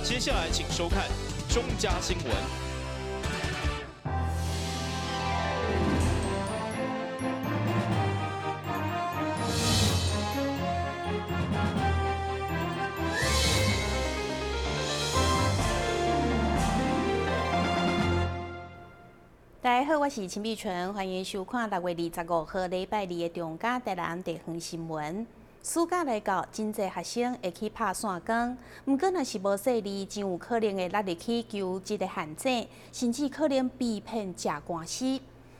接下來請收看中嘉新聞。大家好，我是陳美純，歡迎收看6月25號禮拜二的中嘉台南地方新聞。暑假來到，真濟學生會去拍散工，毋過若是無細膩，真有可能會落入去求職的陷阱，甚至可能被騙食官司。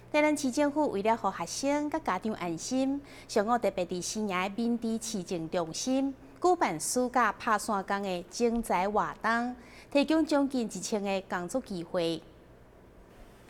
台南市政府為了予學生佮家長安心，上午特別佇新營的敏智市政中心舉辦暑假拍散工的徵才活動，提供將近1000個工作機會。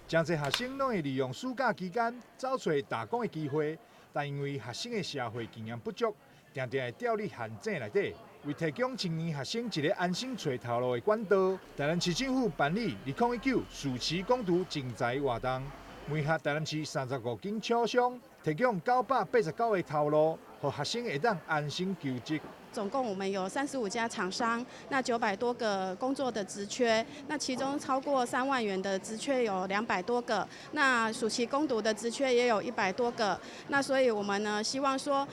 誠濟學生攏會利用暑假期間找揣打工的機會，但因為學生的社會經驗不足，定定會掉入陷阱內底。為提供青年學生一个安心揣頭路的管道，台南市政府辦理2019暑期工讀徵才活動，聯合台南市35間廠商，提供989個頭路，予學生會當安心求職。總共我們有35家廠商，那900多個工作的職缺，那其中超過3萬元的職缺有200多個，那暑期工讀的職缺也有100多個，那所以我們呢希望說，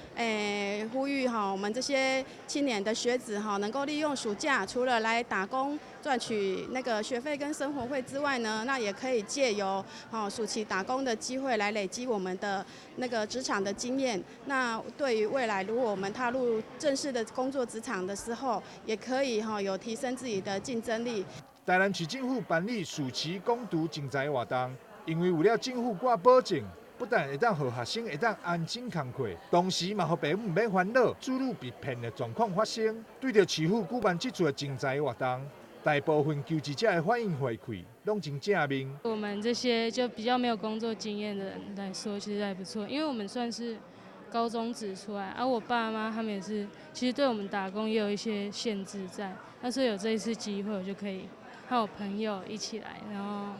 呼籲哈，我們這些青年的學子哈，能夠利用暑假，除了來打工賺取那個學費跟生活費之外呢，那也可以借由暑期打工的機會來累積我們的那個職場的經驗。那對於未來如果我們踏入正式的工作職場的時候，也可以哈有提升自己的競爭力。台南市政府辦理暑期工讀徵才活動，因為有了政府掛保證，不但會當予學生會當安心工課，同時嘛予爸母毋免煩惱子女被騙的狀況發生。對著市府舉辦這次的徵才活動，大部分求職者的反應回饋攏真正面。我們這些就比較沒有工作經驗的人來說，其實還不錯，因為我們算是高中職出來，而我爸媽他們也是，其實對我們打工也有一些限制在。但是有這一次機會，我就可以和我朋友一起來，然後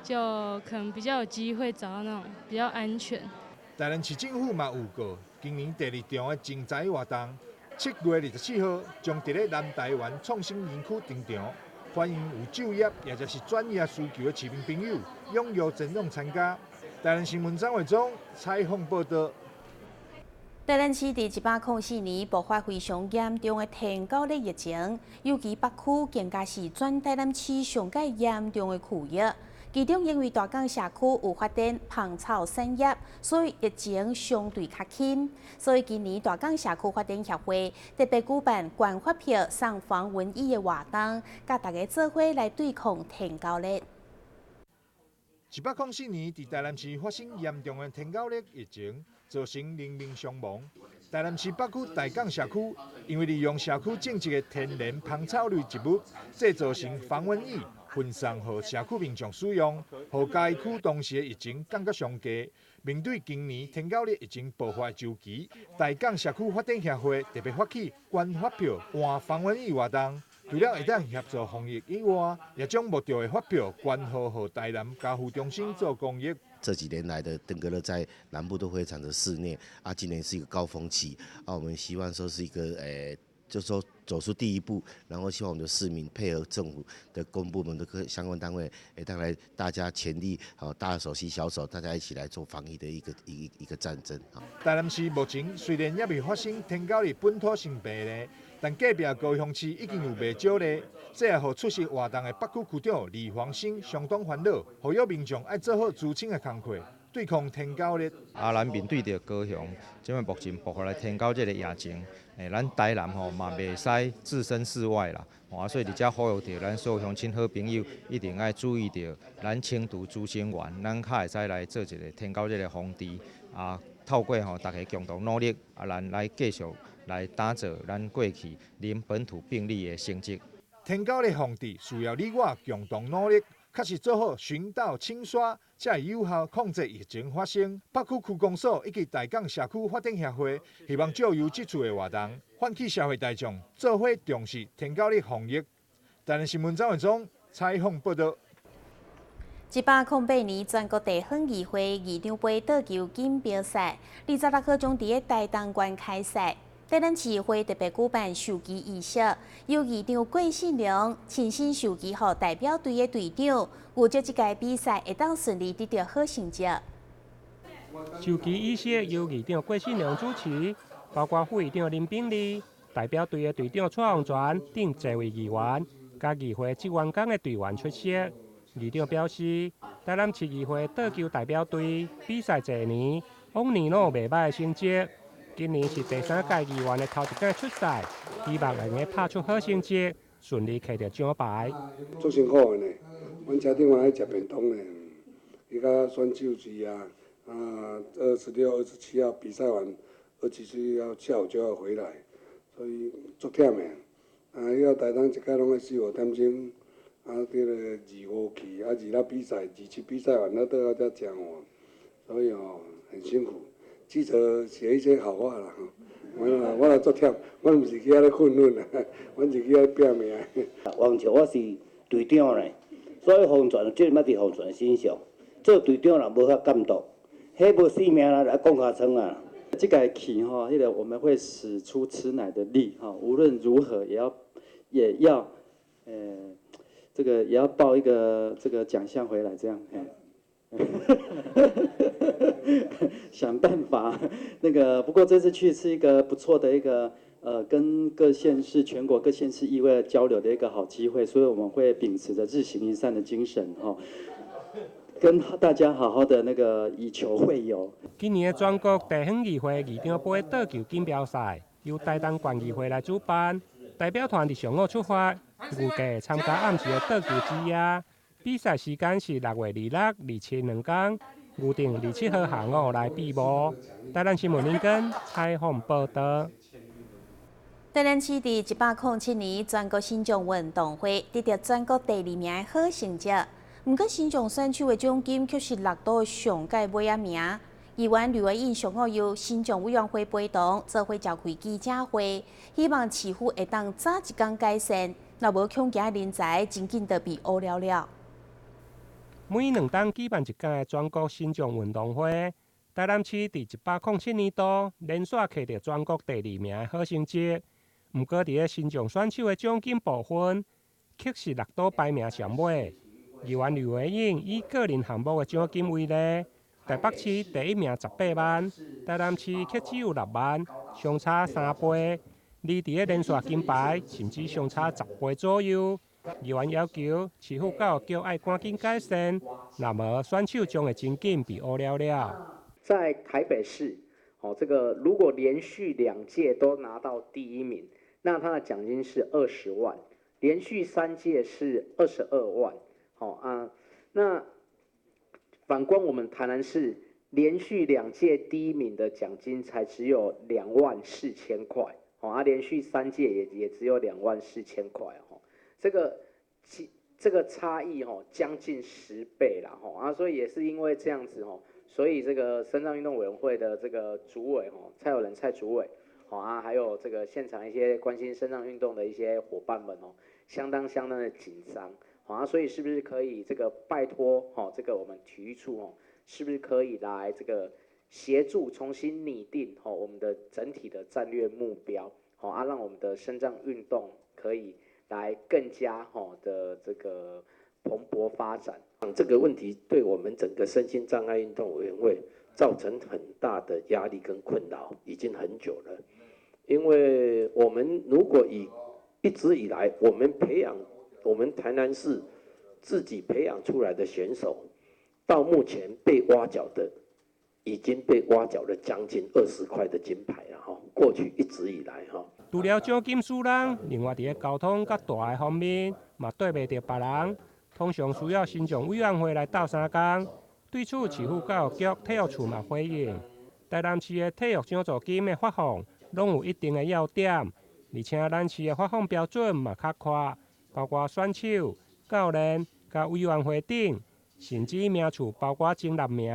就可能比較有機會找到那種比較安全。台南市政府嘛預告，今年第二場的徵才活動，7月24號將佇咧南台灣創新園區登場，歡迎有就業也就是轉業需求的市民朋友踴躍前往參加。台南新聞張偉忠採訪報道。台南市佇104年爆發非常嚴重的天狗熱疫情，尤其北區更加是全台南市上蓋嚴重的區域。其中因為大港社區有發展芳草產業，所以疫情相對較輕。所以今年大港社區發展協會特別舉辦捐發票送防蚊液的活動，佮大家做伙來對抗天狗熱。104年，佇台南市發生嚴重的天狗熱疫情，造成人命傷亡。台南市北區大港社區，因為利用社區種植的天然芳草類植物，製造成防蚊液，分送予社區民眾使用，予該區當時的疫情降到上低。面對今年天狗熱疫情爆發的周期，大港社區發展協會特別發起捐發票換防蚊液活動，除了會當協助防疫以外，也將募著的發票捐予台南家扶中心做公益。這幾年來的登革熱在南部都非常的肆虐，啊，今年是一個高峰期，啊，我們希望說是一個，就是說走出第一步，然後希望我們的市民配合政府的公部門的各相關單位，當然大家全力，好，大手牽小手，大家一起來做防疫的一個一個戰爭。台南市目前雖然猶未發生天狗熱本土性病例，但隔壁高雄市已經有袂少例，這也予出席活動的北區區長李黃生相當煩惱，呼籲民眾愛做好自清的工課，對抗天狗熱。啊，咱面對著高雄，這擺目前爆發的天狗熱的疫情，咱台南吼嘛袂使置身事外啦。啊，所以佇遮呼籲著咱所有鄉親好朋友，一定愛注意著，咱清除孳生源，咱較會使來做一个天狗熱的防治。啊，透過吼大家共同努力，啊，咱來繼續來打造咱過去零本土病例的成績。天狗熱防治需要你我共同努力，確實做好巡倒清刷，才會有效控制疫情發生。北區區公所以及大港社區發展協會，希望藉由這次的活動，喚起社會大眾做伙重視天狗熱防疫。台南新聞張偉忠採訪報道。108年全國地方議會議長盃桌球錦標賽，26號將佇咧台東縣開賽。台南市會特別舉辦授旗儀式，由議長郭信良親身授旗予代表隊的隊長，預祝這屆比賽會當順利得著好成績。授旗儀式由議長郭信良主持，包括副議長林炳利、代表隊的隊長蔡宏全等濟位議員，佮議會職員工的隊員出席。議長表示，台南市議會桌球代表隊比賽濟年，往年攏有袂䆀的成績。今年是第三屆議員的頭一屆出賽，希望會用拍出好成績，順利摕著獎牌。足辛苦的呢，阮車頂愛食便當呢，伊較選手時啊，啊，26、27號比賽完，27號下午就要回來，所以足忝的。啊，以後台東一屆攏愛四五點鐘，啊，這个二五去，啊，二六比賽，27比賽完，咱倒來才食飯，所以哦，很辛苦。記者寫一些好話啦，我我來足忝，我毋是去遐咧訓練啊，阮是去遐拼命。王朝我是隊長咧，所以奉傳這擺佇奉傳身上，做隊長人無遐感動，彼無性命啦，來講尻川啊。這個去吼，彼个我們會使出吃奶的力哈，無論如何也要，這個也要報一個這個獎項回來，這樣。想辦法，那個不過這次去是一個不錯的一個，跟各縣市、全國各縣市議會交流的一個好機會，所以我們會秉持着日行一善的精神，哈，跟大家好好的那個以球會友。今年的全國地方議會議長盃桌球錦標賽由台東縣議會來主辦，代表團佇上午出發，預計參加暗時的桌球之夜。比賽時間是6月26、27兩工，預定27號下午來閉幕。台南新聞林根採訪報導。台南市佇107年全國身障運動會得著全國第二名的好成績，毋過身障選手的獎金卻是落到上屆尾仔名。議員呂維穎上午由身障委員會陪同，做伙召開記者會，希望市府會當早一工改善，若無恐驚人才真緊就被烏了了。每2冬舉辦一屆的全國身障運動會，台南市佇107年度連續摕著全國第二名的好成績。毋過，佇咧身障選手的獎金部分，卻是落倒排名上尾。議員呂維穎以個人項目的獎金為例，台北市第一名18萬，台南市卻只有6萬，相差3倍。而佇咧連續金牌，甚至相差10倍左右。議員要求市府教育局愛趕緊改善，若無選手將會真緊被烏了了。在台北市，哦，這個如果連續2屆都拿到第一名，那他的獎金是20萬；連續3屆是22萬。好啊，那反觀我們台南市，連續2屆第一名的獎金才只有2萬4千塊，哦啊，連續3屆也只有2萬4千塊，哦，這個差異吼將近10倍啦，吼啊，所以也是因為這樣子吼，所以這個身障運動委員會的這個主委吼蔡友仁蔡主委，吼啊，還有這個現場一些關心身障運動的一些夥伴們哦，相當相當的緊張，啊，所以是不是可以這個拜託吼這個我們體育處哦，是不是可以來這個協助重新擬定吼我們的整體的戰略目標，吼啊，讓我們的身障運動可以來更加吼的這個蓬勃發展。這個問題對我們整個身心障礙運動委員會造成很大的壓力跟困擾，已經很久了。因為我們如果以一直以來我們培養我們台南市自己培養出來的選手，到目前被挖角的，已經被挖角了將近20塊的金牌了哈。過去一直以來哈。除了獎金輸人，另外佇咧交通佮住的方面嘛對袂著別人，通常需要身障委員會來鬥相共。對此，市府教育局體育處嘛回應，台南市的體育獎助金的發放攏有一定的要點，而且咱市的發放標準嘛較寬，包括選手、教練、佮委員會等，甚至名次包括前六名，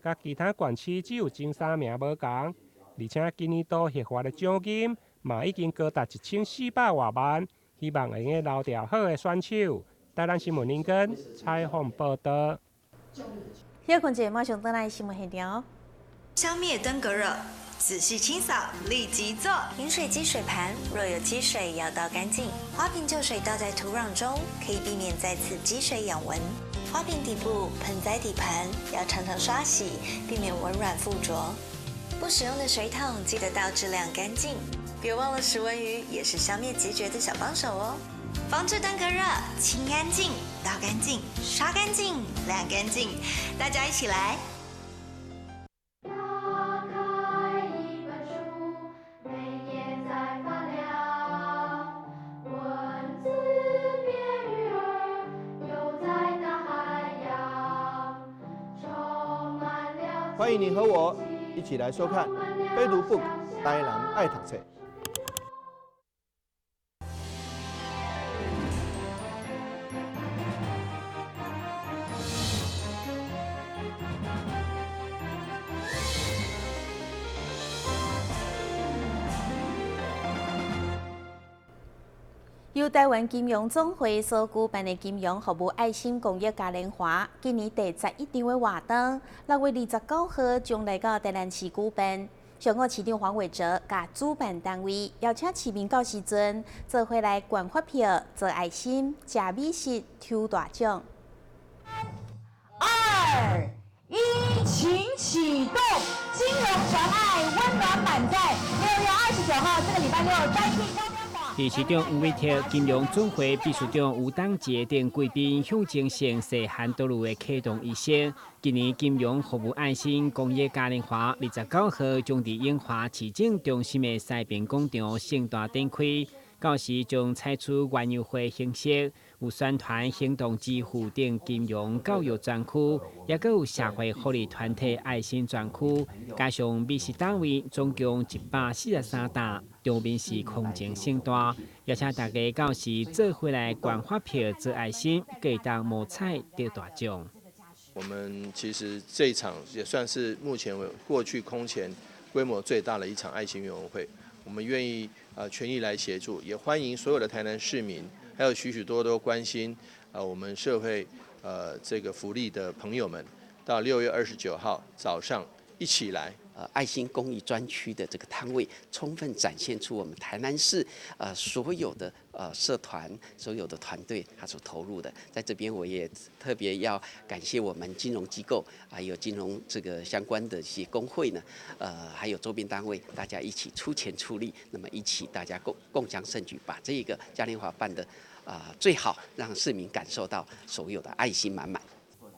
佮其他縣市只有前三名無仝。而且今年度核發的獎金嘛已經高達1400外萬，希望會用得留著好的選手。台南新聞林根採訪報導。歇睏者馬上轉來新聞現場。消滅登革熱。仔细清扫，立即做。饮水机水盘若有积水，要倒干净。花瓶旧水倒在土壤中，可以避免再次积水养蚊。花瓶底部、盆栽底盘要常常刷洗，避免蚊卵附着。不使用的水桶记得倒置晾干净。别忘了食蚊鱼也是消灭孑孓的小帮手哦。防治登革热，清干净、倒干净、刷干净、晾干净，大家一起来。打开一本书，每页在发亮，文字变鱼儿，游在大海洋，充满了。欢迎你和我一起来收看《非读 book》台南爱读册。由台湾金融总会所举办的金融服务爱心公益嘉年华，今年第11场的活动，6月29号将来到台南市举办。上午市长黄伟哲佮主办单位邀请市民到时阵做伙来捐发票、做爱心、食美食、抽大奖。 3、2、1，请启动！金融传爱，温暖满载。6月29号，这个礼拜六，单地高。理事长吴伟特、金融总会秘书长吴当杰等贵宾向前线细汉道路的启动仪式。今年金融服务爱心公益嘉年华29号将伫永华市政中心的西平广场盛大展开，到时将采取园游会形式，有宣传行动支付等金融教育专区，也阁有社会福利团体爱心专区，加上美食单位，总共143档。场面是空前盛大，邀请大家到时做伙来捐发票、做爱心，会当摸彩得大奖。我们其实这一场也算是目前为过去空前规模最大的一场爱心园游会，我们愿意全力来协助，也欢迎所有的台南市民，还有许许多多关心我们社会这个福利的朋友们，到6月29号早上一起来。爱心公益专区的这个摊位，充分展现出我们台南市所有的社团、所有的团队他所投入的。在这边，我也特别要感谢我们金融机构，还有金融这个相关的一些工会呢，还有周边单位，大家一起出钱出力，那么一起大家共襄盛举，把这个嘉年华办得最好，让市民感受到所有的爱心满满。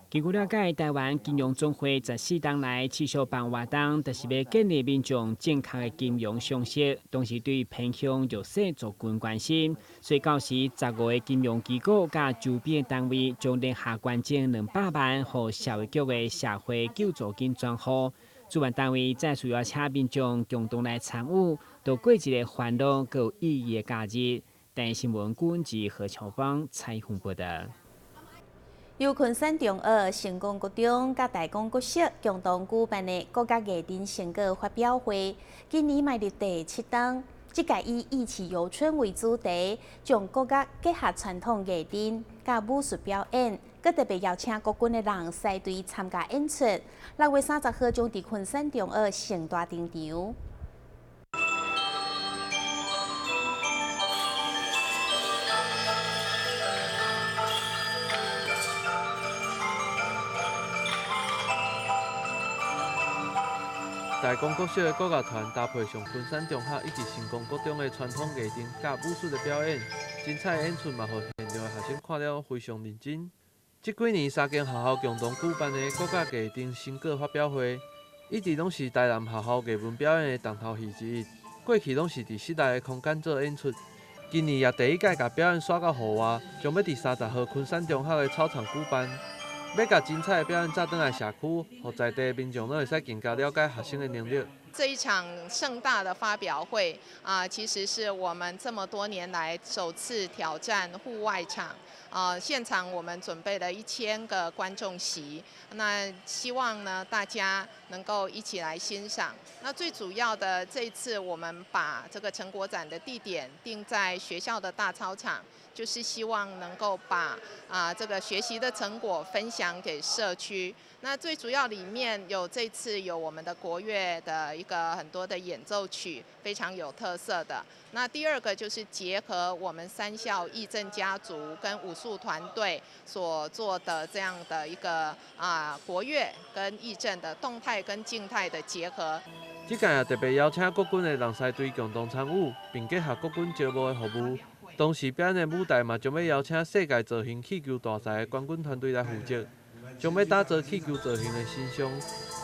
根据了解，台湾金融总会14年来持续办活动，就是欲建立民众正确的金融常识，同时对偏向弱势族群关心。所以到时15个金融机构佮周边单位将联合捐赠200万，予社会局的社会救助金专户。主办单位再次邀请民众共同来参与，度过一个欢乐阁有意义的假日。台视新闻郭文吉何巧芳采访报道。由昆山中学、成功国中佮大光国小共同举办的国家艺阵成果发表会，今年迈入第7档。这届以艺起游春为主题，将国乐结合传统艺阵佮武术表演，阁特别邀请国军的人狮队参加演出。6月30号将伫昆山中学盛大登场。大光国小的国乐团搭配上昆山中学以及成功国中的传统艺阵佮武术的表演，精彩的演出嘛，予现场的学生看了非常认真。这几年三间学校共同举办的国家艺阵成果发表会，一直拢是台南学校艺文表演的重头戏之一。过去拢是伫室内的空间做演出，今年也第一届共表演徙到户外，将欲伫30号昆山中学的操场举办。欲共精彩的表演炸转来社区，予在地的民众拢会使更加了解学生的能力。这一场盛大的发表会啊，其实是我们这么多年来首次挑战户外场現場我們準備了1000個觀眾席，那希望呢大家能夠一起來欣賞。那最主要的，這一次我們把這個成果展的地點定在學校的大操場，就是希望能夠把這個學習的成果分享給社區。那最主要裡面有這次有我們的國樂的一個很多的演奏曲，非常有特色的。那第二個就是結合我們三校藝陣家族跟武術團隊所做的這樣的一個國樂跟藝陣的動態跟靜態的結合。這屆也特別邀請國軍的人獅隊共同參與，並結合國軍招募的服務。同時表演的舞台嘛，將欲邀請世界造型氣球大賽的冠軍團隊來負責，將欲打造氣球造型的新象。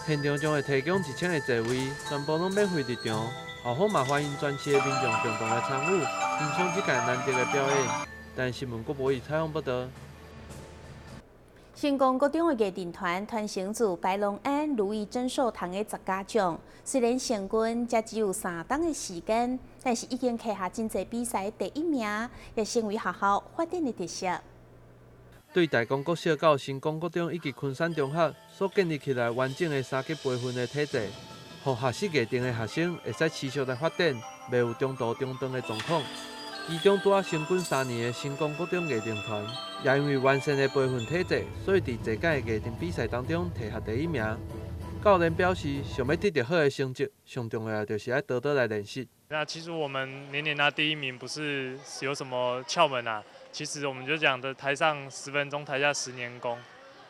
現場將會提供1000個座位，全部攏免費入場。校方嘛歡迎全市的民眾共同來參與，欣賞這屆難得的表演。但新聞國博採訪報導。成功國中的藝陣團傳承自白龍庵如意真壽堂的十家將，雖然成軍才只有3冬的時間，但是已經摕下真濟比賽第一名，也成為學校發展的特色。對大公國小到成功國中以及昆山中學所建立起來完整的三級培訓的體制，予學習藝陣的學生會使持續來發展，袂有中途中斷的狀況。其中拄仔成軍3年的成功國中藝陣團，也因為完善的培訓體制，所以佇這屆的藝陣比賽當中摕下第一名。教練表示，想欲得著好的成績，上重要就是愛多多來練習。那其實我們年年拿第一名，不是有什麼竅門啊？其實我們就講的台上10分鐘，台下10年功。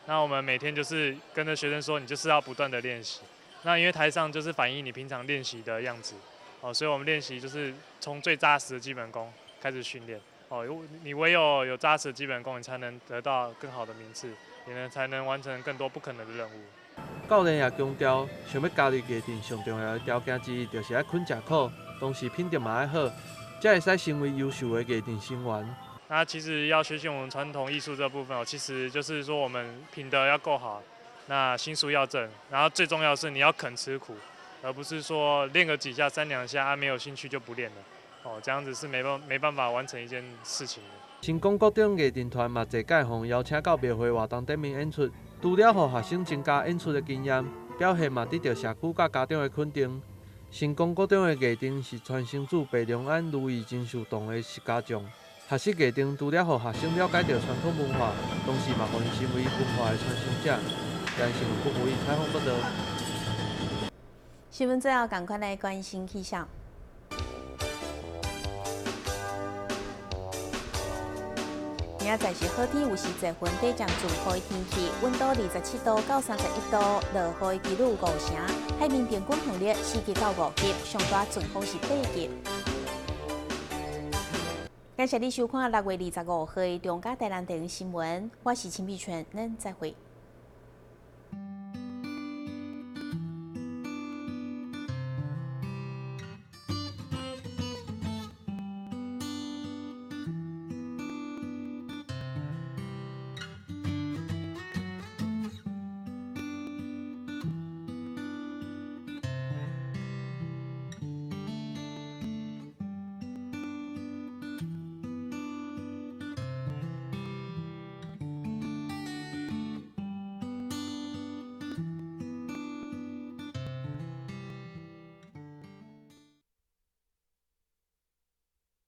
那我們每天就是跟着學生說，你就是要不斷的練習。那因為台上就是反映你平常練習的樣子，哦，所以我們練習就是從最紮實的基本功開始訓練。哦，你唯有有紮實的基本功，你才能得到更好的名次，也能才能完成更多不可能的任務。教練也強調，想欲加入藝陣，上重要的條件之一就是愛肯食苦，同時品德嘛愛好，才會使成為優秀的藝陣成員。那其實要學習我們傳統藝術這部分哦，其實就是說我們品德要夠好，那心術要正，然後最重要的是你要肯吃苦，而不是說練個幾下三兩下啊沒有興趣就不練了，哦，這樣子是沒辦法完成一件事情的。成功國中藝陣團嘛，這屆予邀請到廟會活動頂面演出，除了予學生增加演出的經驗，表現嘛得著社區佮家長的肯定。成功國中的藝陣是傳承自白龍庵如意真壽堂的十家將。學習藝陣除了予學生了解著傳統文化，同時嘛，予𪜶成為文化的傳承者。台新聞國採訪報導。新聞最後，仝款來關心氣象。明仔載是好天，有時濟雲，短暫陣雨的天氣，溫度27度到31度，落雨的幾率5成。海面平均風力4級到5級，上大陣風是8級。感謝你收看6月25號的中嘉台南地方新聞，我是陳美泉，咱再會。